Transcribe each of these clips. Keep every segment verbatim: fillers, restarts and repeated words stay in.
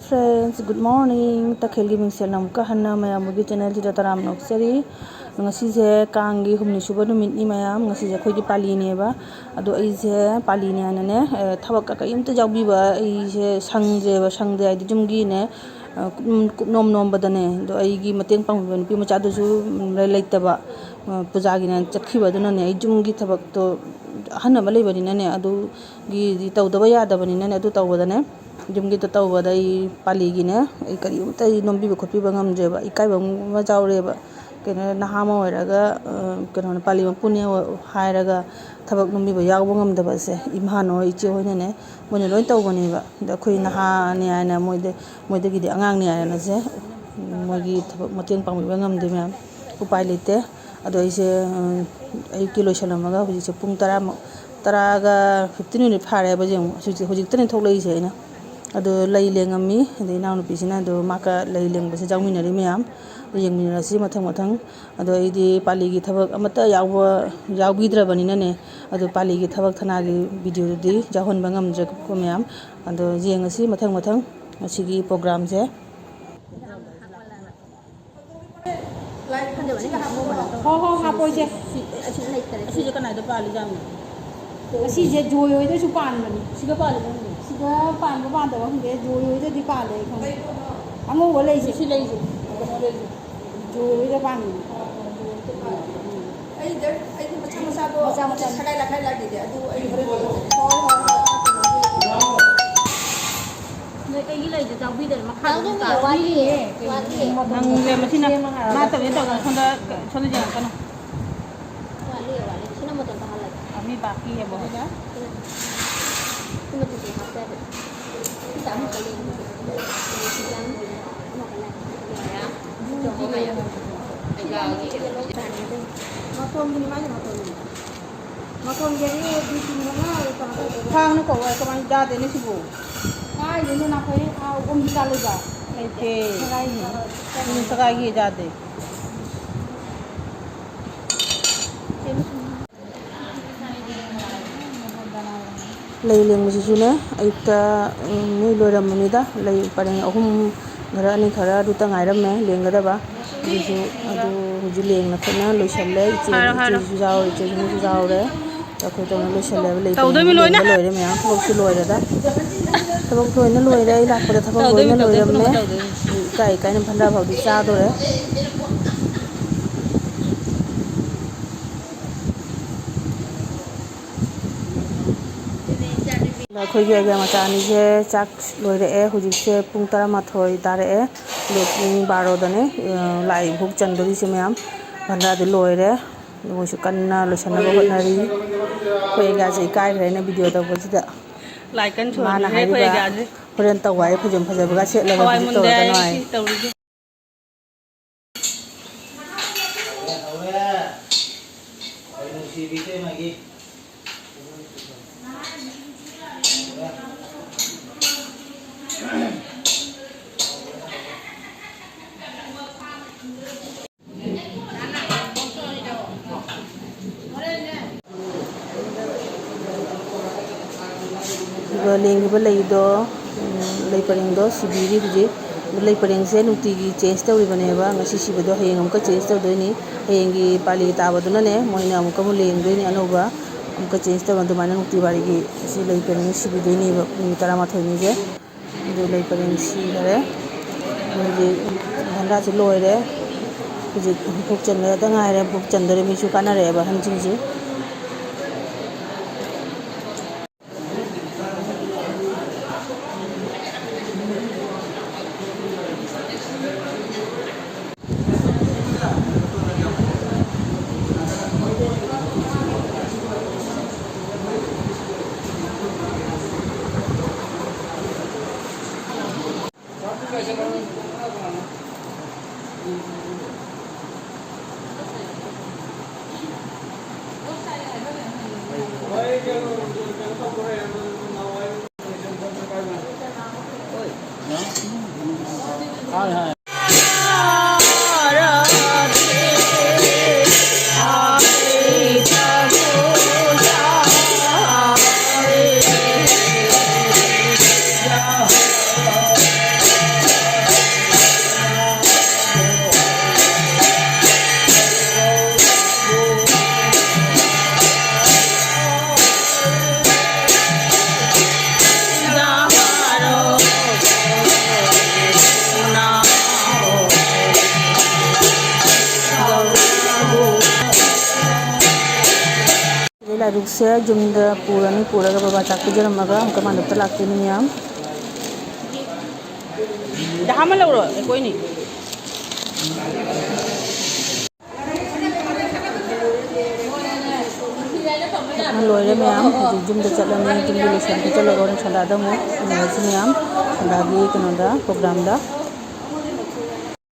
Friends, good morning. ꯇꯈꯦꯜꯒꯤ ꯃꯤꯡꯁꯦꯜꯅ ꯑꯃꯨꯛꯀ ꯍꯟꯅ ꯃꯌꯥꯝꯒꯤ channelꯁꯤꯗ ꯇꯔꯥꯝꯅ ꯑꯣꯛꯆꯔꯤ꯫ ꯉꯁꯤꯁꯦ ꯀꯥꯡꯒꯤ ꯍꯨꯝꯅꯤ ꯁꯨꯕ ꯅꯨꯃꯤꯠꯅꯤ ꯃꯌꯥꯝ꯫ ꯉꯁꯤꯁꯦ ꯑꯩꯈꯣꯏꯒꯤ ꯄꯥꯂꯤꯅꯦꯕ꯫ ꯑꯗꯣ ꯑꯩꯁꯦ ꯄꯥꯂꯤꯅꯦ ꯍꯥꯏꯅꯅꯦ, ꯑ, ꯊꯕꯛꯀ ꯀꯔꯤꯝꯇ ꯌꯥꯎꯕꯤꯕ ꯑꯩꯁꯦ ꯁꯪꯗ꯭ꯔꯦꯕ꯫ ꯁꯪꯗꯦ ꯍꯥꯏꯗꯤ ꯌꯨꯝꯒꯤꯅꯦ, ꯑ, ꯀꯨꯞ-, ꯀꯨꯞꯅꯣꯝ ꯅꯣꯝꯕꯗꯅꯦ꯫ ꯑꯗꯣ ꯑꯩꯒꯤ ꯃꯇꯦꯡ ꯄꯥꯡꯕꯤꯕ ꯅꯨꯄꯤ ꯃꯆꯥꯗꯨꯁꯨ ꯂꯩꯇꯕ, ꯑ, ꯄꯨꯖꯥꯒꯤꯅ ꯆꯠꯈꯤꯕ꯫ ꯑꯗꯨꯅꯅꯦ ꯑꯩ ꯌꯨꯝꯒꯤ ꯊꯕꯛꯇꯣ ꯑꯍꯟ ꯑꯃ ꯂꯩꯕꯅꯤꯅꯅꯦ, ꯑꯗꯨꯒꯤꯗꯤ ꯇꯧꯗꯕ ꯌꯥꯗꯕꯅꯤꯅꯅꯦ, ꯑꯗꯨ ꯇꯧꯕꯗꯅꯦ ꯌꯨꯝꯒꯤꯗꯣ ꯇꯧꯕꯗ ꯑꯩ ꯄꯥꯂꯤꯒꯤꯅꯦ, ꯑꯩ ꯀꯔꯤꯝꯇ ꯑꯩ ꯅꯣꯝꯕꯤꯕ ꯈꯣꯠꯄꯤꯕ ꯉꯝꯗ꯭ꯔꯦꯕ꯫ ꯏꯀꯥꯏꯕ ꯑꯃ ꯌꯥꯎꯔꯦꯕ꯫ ꯀꯩꯅꯣ, ꯅꯍꯥ ꯑꯃ ꯑꯣꯏꯔꯒ, ꯑ, ꯀꯩꯅꯣꯅꯦ, ꯄꯥꯂꯤ ꯃꯄꯨꯅꯦ ꯍꯥꯏꯔꯒ ꯊꯕꯛ ꯅꯣꯝꯕꯤꯕ ꯌꯥꯎꯕ ꯉꯝꯗꯕꯁꯦ ꯏꯃꯥꯅ ꯍꯣꯏ, ꯏꯆꯦ ꯍꯣꯏꯅꯅꯦ, ꯃꯣꯏꯅ ꯂꯣꯏ ꯇꯧꯕꯅꯦꯕ꯫ ꯑꯗ ꯑꯩꯈꯣꯏ ꯅꯍꯥꯅꯦ ꯍꯥꯏꯅ ꯃꯣꯏꯗ, ꯃꯣꯏꯗꯒꯤꯗꯤ ꯑꯉꯥꯡꯅꯦ ꯍꯥꯏꯅꯁꯦ, ꯃꯣꯏꯒꯤ ꯊꯕꯛ ꯃꯇꯦꯡ ꯄꯥꯡꯕꯤꯕ ꯉꯝꯗꯦ ꯃꯌꯥꯝ꯫ ꯎꯄꯥꯏ ꯂꯩꯇꯦ꯫ ꯑꯗꯣ ꯑꯩꯁꯦ, ꯑ, ꯑꯌꯨꯛꯀꯤ ꯂꯣꯏꯁꯜꯂꯝꯃꯒ ꯍꯧꯖꯤꯛꯁꯦ ꯄꯨꯡ ꯇꯔꯥꯃꯨꯛ, ꯇꯔꯥꯒ fifteen minute ꯐꯥꯔꯦꯕ ꯌꯦꯡꯉꯨ꯫ ꯍꯧꯖꯤꯛꯁꯦ, ꯍꯧꯖꯤꯛꯇꯅꯦ ꯊꯣꯛꯂꯛꯏꯁꯦ ꯑꯩꯅ꯫ ꯑꯗꯣ ꯂꯩ ꯂꯦꯡꯉꯝꯃꯤ꯫ ꯑꯗꯩ ꯏꯅꯥꯎꯅꯨꯄꯤꯁꯤꯅ ꯑꯗꯣ ꯃꯥꯒ ꯂꯩ ꯂꯦꯡꯕꯁꯦ ꯌꯥꯎꯃꯤꯟꯅꯔꯤ ꯃꯌꯥꯝ꯫ ꯑꯗꯣ ꯌꯦꯡꯃꯤꯟꯅꯔꯁꯤ ꯃꯊꯪ ꯃꯊꯪ꯫ ꯑꯗꯣ ꯑꯩꯗꯤ ꯄꯥꯂꯤꯒꯤ ꯊꯕꯛ ꯑꯃꯠꯇ ꯌꯥꯎꯕ, ꯌꯥꯎꯕꯤꯗ꯭ꯔꯕꯅꯤꯅꯅꯦ, ꯑꯗꯣ ꯄꯥꯂꯤꯒꯤ ꯊꯕꯛ ꯊꯅꯥꯒꯤ videoꯗꯨꯗꯤ ꯌꯥꯎꯍꯟꯕ ꯉꯝꯗ꯭ꯔꯦꯀꯣ ꯃꯌꯥꯝ꯫ ꯑꯗꯣ ꯌꯦꯡꯉꯁꯤ ꯃꯊꯪ ꯃꯊꯪ ꯉꯁꯤꯒꯤ programꯁꯦ꯫ ꯍꯣ, ꯍꯣ, ꯍꯥꯞꯄꯣ ꯏꯆꯦ꯫ ꯑꯁꯤꯁꯦ ꯀꯅꯥꯗ ꯄꯥꯜꯂꯤꯖꯥꯠꯅꯣ? ꯑꯁꯤꯁꯦ ꯖꯣꯏ ꯍꯣꯏꯗꯁꯨ ꯄꯥꯟꯕꯅꯤ꯫ ꯁꯤꯗ ꯄꯥꯜꯂꯤꯕ ꯈꯪꯗꯦ꯫ ꯁꯤꯗ ꯄꯥꯟꯕ ꯄꯥꯟꯗꯕ ꯈꯪꯗꯦ, ꯖꯣꯏ ꯍꯣꯏꯗꯗꯤ ꯄꯥꯜꯂꯦ ꯑꯩ ꯈꯪꯉꯦ꯫ ꯑꯉꯧꯕ ꯂꯩꯁꯦ꯫ ꯁꯤ ꯂꯩꯁꯦ꯫ ꯀꯩꯅꯣ ꯂꯩꯁꯦ꯫ ꯖꯣꯏ ꯍꯣꯏꯗ ꯄꯥꯟꯕꯅꯤ꯫ ꯑꯩꯗ, ꯑꯩꯗꯤ ꯃꯆꯥ ꯃꯆꯥꯗꯣ ꯃꯆꯥ ꯃꯆꯥ꯫ ꯁꯒꯥꯏ ꯅꯥꯈꯥꯏ ꯂꯥꯛꯈꯤꯗꯦ꯫ ꯑꯗꯨ ꯑꯩ ꯍꯣꯔꯦꯟ ꯅꯣꯏ ꯑꯩꯒꯤ ꯂꯩꯗꯣ ꯌꯥꯎꯕꯤꯗꯅ ꯃꯈꯥꯗ ꯌꯥꯎꯗꯣꯏꯅꯦ, ꯋꯥꯠꯂꯤꯌꯦ, ꯋꯥꯠꯂꯤꯌꯦ꯫ ꯅꯪꯁꯦ ꯃꯁꯤꯅ ꯃꯥ ꯇꯧꯒꯦ ꯇꯧꯗꯅ ꯁꯣꯝꯗ, ꯁꯣꯝꯗ ꯌꯦꯡꯉꯛꯀꯅꯨ꯫ ꯋꯥꯠꯂꯤꯌꯦ, ꯋꯥꯠꯂꯤ꯫ ꯁꯤꯅ ꯃꯇꯣꯟ ꯇꯥꯍꯜꯂꯒꯦ꯫ ꯑ, ꯃꯤ ꯕꯥꯀꯤ ꯍꯦꯕꯣ ꯍꯣꯏꯅ꯫ ꯁꯤ ꯃꯇꯣꯟꯁꯦ ꯍꯥꯞꯄ ꯌꯥꯗꯦ꯫ ꯁꯤ ꯇꯥꯃꯣ ꯀꯜꯂꯤ꯫ ꯃꯇꯣꯟꯒꯤꯅꯤ ꯃꯥꯏꯁꯦ, ꯃꯇꯣꯟꯒꯤꯅꯤ꯫ ꯃꯇꯣꯟꯒꯤ ꯑꯅꯤ, ꯗꯤ ꯇꯤꯡꯗꯅ ꯀꯩꯅꯣ ꯇꯧꯗꯣꯏꯕ꯫ ꯈꯥꯡꯅ ꯀꯧꯕ ꯀꯃꯥꯏꯅ ꯌꯥꯗꯦꯅꯦ ꯁꯤꯕꯨ? ꯀꯥꯏꯗꯩꯅꯣ ꯅꯈꯣꯏ, ꯑꯥ, ꯑꯣꯝꯕꯤ ꯆꯥ ꯂꯩꯕ? ꯂꯩꯇꯦ꯫ ꯁꯒꯥꯏꯒꯤ꯫ ꯎꯝ, ꯁꯒꯥꯏꯒꯤ ꯌꯥꯗꯦ꯫ ꯂꯩ ꯂꯦꯡꯕꯁꯤꯁꯨꯅꯦ, ꯑꯌꯨꯛꯇ, ꯎꯝ, ꯃꯤ ꯂꯣꯏꯔꯝꯃꯅꯤꯗ꯫ ꯂꯩ ꯄꯔꯦꯡ ꯑꯍꯨꯝ, ꯈꯔ ꯑꯅꯤ, ꯈꯔ ꯑꯗꯨꯇ ꯉꯥꯏꯔꯝꯃꯦ ꯂꯦꯡꯒꯗꯕ꯫ ꯑꯗꯨꯁꯨ, ꯑꯗꯨ ꯍꯧꯖꯤꯛ ꯂꯦꯡꯅ ꯈꯣꯠꯅ ꯂꯣꯏꯁꯜꯂꯦ꯫ ꯏꯆꯦ, ꯍꯥꯏꯔꯣ, ꯍꯥꯏꯔꯣ꯫ ꯏꯆꯦꯁꯨ ꯌꯥꯎꯔꯦ, ꯏꯆꯦꯁꯨ ꯃꯣꯏꯁꯨ ꯌꯥꯎꯔꯦ꯫ ꯑꯩꯈꯣꯏ ꯇꯧꯅ ꯂꯣꯏꯁꯜꯂꯦꯕ꯫ ꯂꯩ ꯇꯧꯗꯣꯏꯃꯤ ꯄꯔꯦꯡ ꯂꯣꯏꯅ꯫ ꯂꯦꯡꯕ ꯂꯣꯏꯔꯦ ꯃꯌꯥꯝ꯫ ꯊꯕꯛꯁꯨ ꯂꯣꯏꯔꯦꯗ꯫ ꯊꯕꯛ ꯂꯣꯏꯅ ꯂꯣꯏꯔꯦ꯫ ꯑꯩ ꯂꯥꯛꯄꯗ ꯊꯕꯛ ꯇꯧꯗꯣꯏꯃꯤ, ꯂꯣꯏꯅ ꯇꯧꯗꯣꯏꯃꯤ, ꯂꯣꯏꯔꯝꯃꯦ꯫ ꯄꯨꯟꯅ ꯇꯧꯗꯣꯏꯃꯤ꯫ ꯏꯀꯥꯏ ꯏꯀꯥꯏꯅ ꯚꯟꯗꯥ ꯐꯥꯎꯗꯤ ꯆꯥꯗꯣꯔꯦ꯫ ꯑꯩꯈꯣꯏꯒꯤ ꯑꯩꯒꯤ ꯃꯆꯥ ꯑꯅꯤꯁꯦ ꯆꯥꯛ ꯂꯣꯏꯔꯛꯑꯦ꯫ ꯍꯧꯖꯤꯛꯁꯦ ꯄꯨꯡ ꯇꯔꯥꯃꯥꯊꯣꯏ ꯇꯥꯔꯛꯑꯦ꯫ ꯑꯗꯣ ꯄꯨꯡ ꯕꯥꯔꯣꯗꯅꯦ, ꯑ, ꯂꯥꯛꯏ ꯏꯕꯣꯛ ꯆꯟꯗꯣꯔꯤꯁꯦ ꯃꯌꯥꯝ꯫ ꯚꯟꯗꯥꯗꯤ ꯂꯣꯏꯔꯦ꯫ ꯃꯣꯏꯁꯨ ꯀꯟꯅ ꯂꯣꯏꯁꯟꯅꯕ ꯍꯣꯠꯅꯔꯤ꯫ ꯑꯩꯈꯣꯏ ꯑꯩꯒꯥꯁꯦ ꯏꯀꯥꯏꯈ꯭ꯔꯦꯅꯦ ꯚꯤꯗꯤꯑꯣ ꯇꯧꯕꯁꯤꯗ꯫ ꯂꯥꯏ ꯀꯟ ꯃꯥꯅ ꯁꯣꯟꯕꯤꯈ꯭ꯔꯦ ꯑꯩꯈꯣꯏ ꯍꯥꯏꯔꯤꯕ, ꯑꯩꯒꯥꯁꯦ꯫ "ꯍꯣꯔꯦꯟ ꯇꯧꯕ ꯍꯥꯏ ꯐꯩꯖꯣꯝ ꯐꯖꯕꯒ ꯁꯦꯠꯂꯒ ꯍꯋꯥꯏ ꯍꯧꯖꯤꯛ ꯃꯨꯟꯗꯦ ꯇꯧꯔꯒ ꯍꯥꯏꯌꯦ ꯅꯨꯡꯉꯥꯏ"꯫ ꯁꯤ ꯇꯧꯔꯤꯁꯦ꯫ ꯑꯗꯨꯒ ꯂꯦꯡꯈꯤꯕ ꯂꯩꯗꯣ, ꯎꯝ, ꯂꯩ ꯄꯔꯦꯡꯗꯣ ꯁꯤꯕꯤꯔꯤ ꯍꯧꯖꯤꯛ꯫ ꯑꯗꯨ ꯂꯩ ꯄꯔꯦꯡꯁꯦ ꯅꯨꯡꯇꯤꯒꯤ ꯆꯦꯟꯖ ꯇꯧꯔꯤꯕꯅꯦꯕ꯫ ꯉꯁꯤ ꯁꯤꯕꯗꯣ ꯍꯌꯦꯡ ꯑꯃꯨꯛꯀ ꯆꯦꯟꯖ ꯇꯧꯗꯣꯏꯅꯤ꯫ ꯍꯌꯦꯡꯒꯤ ꯄꯥꯂꯤ ꯇꯥꯕꯗꯨꯅꯅꯦ, ꯃꯣꯏꯅ ꯑꯃꯨꯛꯀ ꯑꯃꯨꯛ ꯂꯦꯡꯗꯣꯏꯅꯤ ꯑꯅꯧꯕ꯫ ꯑꯃꯨꯛꯀ ꯆꯦꯟꯖ ꯇꯧꯔ ꯑꯗꯨꯃꯥꯏꯅ ꯅꯨꯡꯇꯤ ꯋꯥꯔꯤꯒꯤ ꯁꯤ ꯂꯩ ꯄꯔꯦꯡ ꯁꯤꯕꯤꯗꯣꯏꯅꯦꯕ ꯅꯨꯃꯤꯠ ꯇꯔꯥꯃꯥꯊꯣꯏꯅꯤꯁꯦ꯫ ꯑꯗꯨ ꯂꯩ ꯄꯔꯦꯡ ꯁꯤꯈꯔꯦ꯫ ꯍꯧꯖꯤꯛ ꯚꯟꯗꯥꯁꯨ ꯂꯣꯏꯔꯦ꯫ ꯍꯧꯖꯤꯛ ꯚꯣꯛ ꯆꯟꯕꯗ ꯉꯥꯏꯔꯦ꯫ ꯚꯣꯛ ꯆꯟꯗꯣꯔꯦ꯫ ꯃꯤꯁꯨ ꯀꯥꯟꯅꯔꯛꯑꯦꯕ ꯑꯍꯟꯁꯤꯡꯁꯦ꯫ ꯂꯥꯏꯔꯨꯛꯁꯦ ꯌꯨꯝꯗ ꯄꯨꯔꯅꯤ, ꯄꯨꯔꯒ ꯕꯕꯥ ꯆꯥꯛ ꯄꯤꯖꯔꯝꯃꯒ ꯑꯃꯨꯛꯀ ꯃꯥꯟꯗꯞꯇ ꯂꯥꯛꯇꯣꯏꯅꯤ ꯃꯌꯥꯝ꯫ ꯗꯍꯥ ꯑꯃ ꯂꯧꯔꯣ, ꯑꯩꯈꯣꯏꯅꯤ꯫ ꯂꯣꯏꯔꯦ ꯃꯌꯥꯝ, ꯍꯧꯖꯤꯛ ꯌꯨꯝꯗ ꯆꯠꯂꯅꯤ꯫ ꯌꯨꯝꯗ ꯂꯣꯏꯁꯤꯟ ꯈꯣꯠꯆꯜꯂꯒ ꯍꯣꯔꯦꯟ ꯁꯟꯗꯥꯗ ꯑꯃꯨꯛ ꯎꯅꯔꯁꯤ ꯃꯌꯥꯝ, ꯁꯟꯗꯥꯒꯤ ꯀꯩꯅꯣꯗ, ꯄ꯭ꯔꯣꯒ꯭ꯔꯥꯝꯗ꯫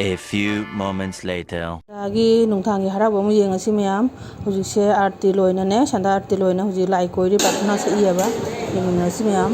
A few moments later. ꯁꯟꯗꯥꯒꯤ ꯅꯨꯡꯗꯥꯡꯒꯤ ꯍꯔꯥꯎꯕ ꯑꯃꯨꯛ ꯌꯦꯡꯉꯁꯤ ꯃꯌꯥꯝ꯫ ꯍꯧꯖꯤꯛꯁꯦ ꯑꯥꯔꯇꯤ ꯂꯣꯏꯅꯅꯦ, ꯁꯟꯗꯥ ꯑꯥꯔꯇꯤ ꯂꯣꯏꯅ ꯍꯧꯖꯤꯛ ꯂꯥꯏ ꯀꯣꯏꯔꯤ, ꯄ꯭ꯔꯥꯊꯅꯥ ꯁꯛꯏꯑꯕ꯫ ꯌꯦꯡꯃꯤꯟꯅꯔꯁꯤ ꯃꯌꯥꯝ꯫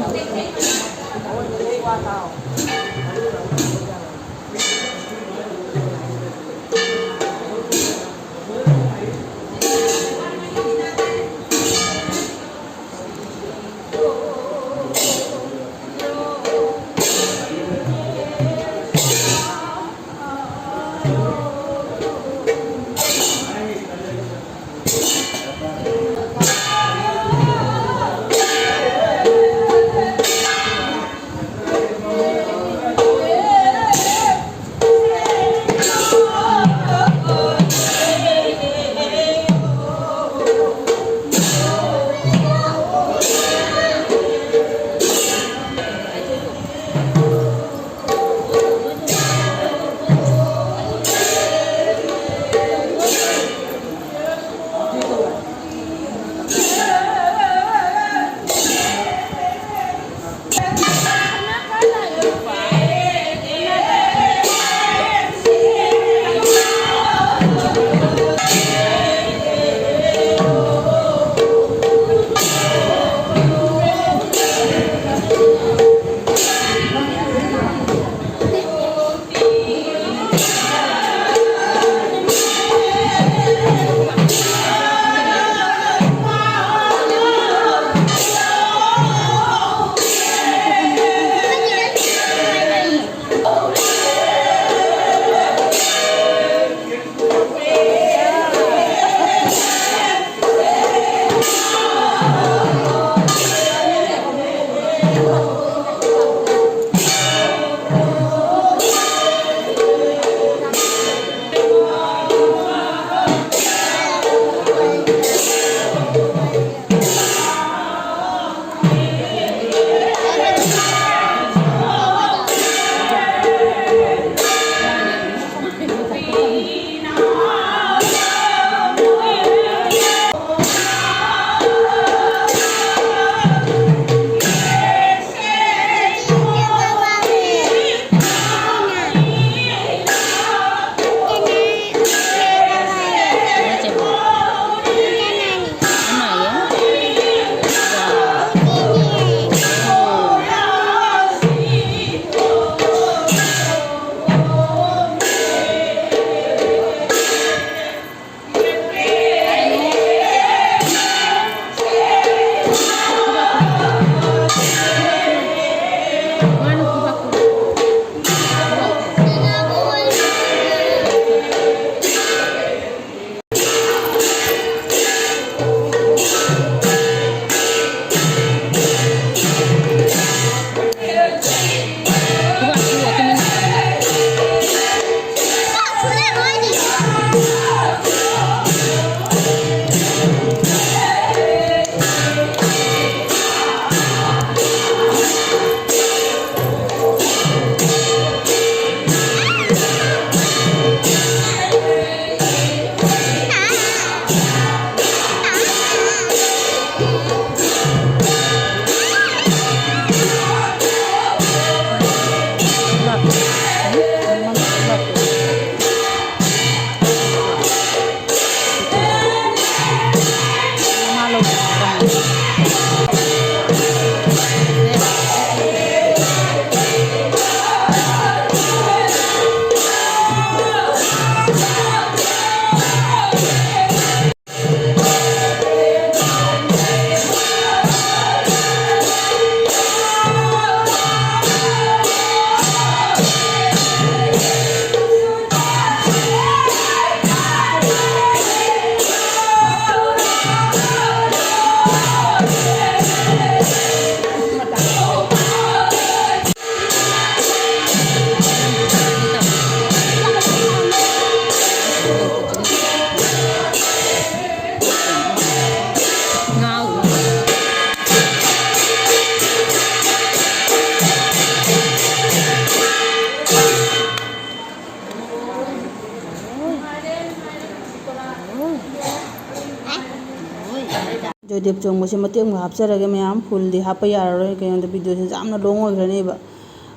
ꯇꯦꯞ ꯆꯣꯡꯕꯁꯦ ꯃꯇꯦꯛ ꯑꯃ ꯍꯥꯞꯆꯔꯒꯦ ꯃꯌꯥꯝ, ꯐꯨꯜꯗꯤ ꯍꯥꯞꯄ ꯌꯥꯔꯔꯣꯏ, ꯀꯩꯅꯣꯗ ꯚꯤꯗꯤꯑꯣꯁꯦ ꯌꯥꯝꯅ ꯂꯣꯡ ꯑꯣꯏꯈ꯭ꯔꯅꯦꯕ꯫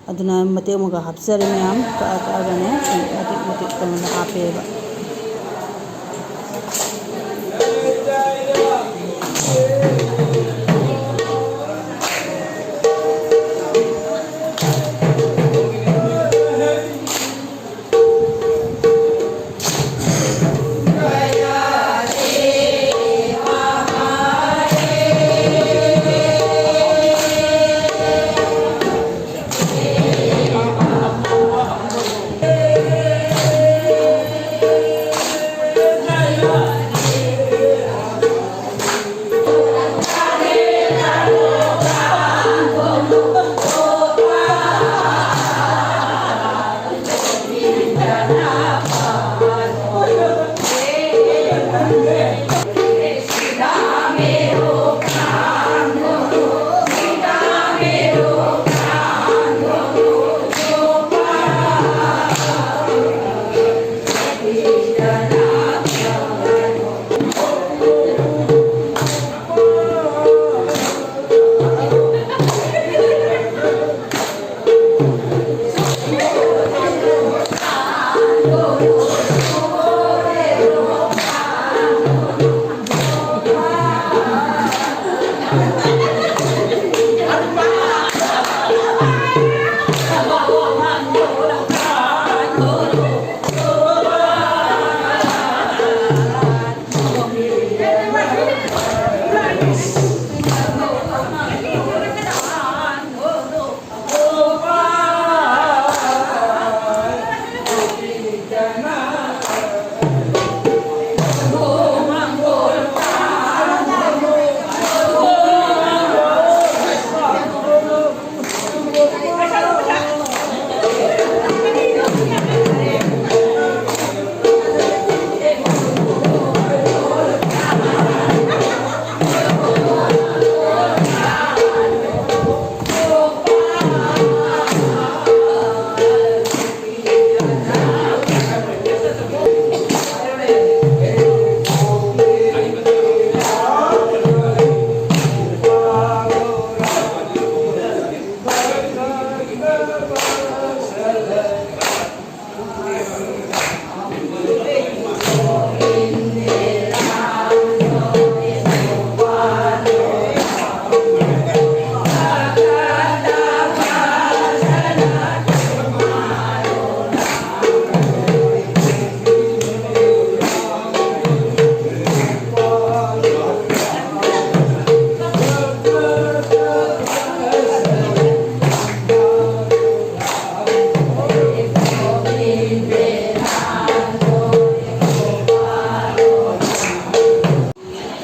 ꯑꯗꯨꯅ ꯃꯇꯦꯛ ꯑꯃꯒ ꯍꯥꯞꯆꯔꯦ ꯃꯌꯥꯝ, ꯀꯛꯑ ꯀꯛꯑꯒꯅꯦ ꯁꯨꯝ ꯃꯇꯦꯛ ꯃꯇꯦꯛ ꯀꯩꯅꯣꯗ ꯍꯥꯞꯄꯦꯕ꯫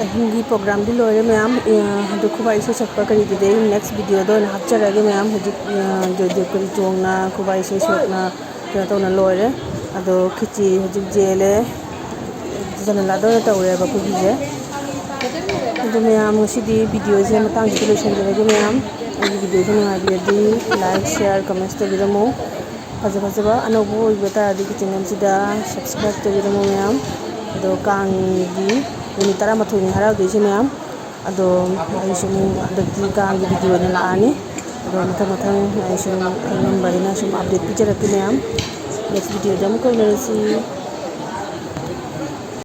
ꯑꯍꯤꯡꯒꯤ ꯄ꯭ꯔꯣꯒ꯭ꯔꯥꯝꯗꯤ ꯂꯣꯏꯔꯦ ꯃꯌꯥꯝ꯫ ꯑ, ꯑꯗꯨ ꯈꯨꯕꯥꯛ ꯏꯁꯩ ꯁꯛꯄ ꯀꯔꯤꯗꯨꯗꯤ ꯑꯩ ꯅꯦꯛꯁ ꯚꯤꯗꯤꯑꯣꯗ ꯑꯣꯏꯅ ꯍꯥꯞꯆꯔꯒꯦ ꯃꯌꯥꯝ꯫ ꯍꯧꯖꯤꯛ, ꯑ, ꯖꯣꯏꯗꯦꯕ ꯀꯔꯤ ꯆꯣꯡꯅ ꯈꯨꯕꯥꯛ ꯏꯁꯩ ꯁꯣꯛꯅ ꯀꯩꯅꯣ ꯇꯧꯅ ꯂꯣꯏꯔꯦ꯫ ꯑꯗꯣ ꯈꯦꯆꯤ ꯍꯧꯖꯤꯛ ꯌꯦꯜꯂꯦ꯫ ꯖꯅꯂꯥꯗ ꯑꯣꯏꯅ ꯇꯧꯔꯦꯕ ꯑꯩꯈꯣꯏꯒꯤꯁꯦ꯫ ꯑꯗꯨ ꯃꯌꯥꯝ, ꯉꯁꯤꯗꯤ ꯚꯤꯗꯤꯑꯣꯁꯦ ꯃꯇꯥꯡꯁꯤꯗ ꯂꯣꯏꯁꯤꯟꯖꯔꯒꯦ ꯃꯌꯥꯝ꯫ ꯑꯩꯒꯤ ꯚꯤꯗꯤꯑꯣꯁꯦ ꯅꯨꯡꯉꯥꯏꯕꯤꯔꯗꯤ like, share, comments ꯇꯧꯕꯤꯔꯝꯃꯨ꯫ ꯐꯖ ꯐꯖꯕ ꯑꯅꯧꯕ ꯑꯣꯏꯕ ꯇꯥꯔꯗꯤ ꯀꯤꯆꯟ ꯑꯁꯤꯗ subscribe ꯇꯧꯕꯤꯔꯝꯃꯨ ꯃꯌꯥꯝ꯫ ꯑꯗꯣ ꯀꯥꯡꯒꯤ ꯅꯨꯃꯤꯠ ꯇꯔꯥꯃꯥꯊꯣꯏꯅꯤ ꯍꯔꯥꯎꯗꯣꯏꯁꯦ ꯃꯌꯥꯝ꯫ ꯑꯗꯣ ꯑꯩ ꯁꯨꯝ ꯍꯟꯗꯛꯇꯤ ꯀꯥꯡꯒꯤ ꯚꯤꯗꯤꯑꯣ ꯑꯣꯏꯅ ꯂꯥꯛꯑꯅꯤ꯫ ꯑꯗꯣ ꯃꯊꯪ ꯃꯊꯪ ꯑꯩ ꯁꯨꯝ ꯑꯉꯝꯕ ꯑꯩꯅ ꯁꯨꯝ update ꯄꯤꯖꯔꯛꯀꯦ ꯃꯌꯥꯝ꯫ Next ꯚꯤꯗꯤꯑꯣꯗ ꯑꯃꯨꯛꯀ ꯎꯅꯔꯁꯤ꯫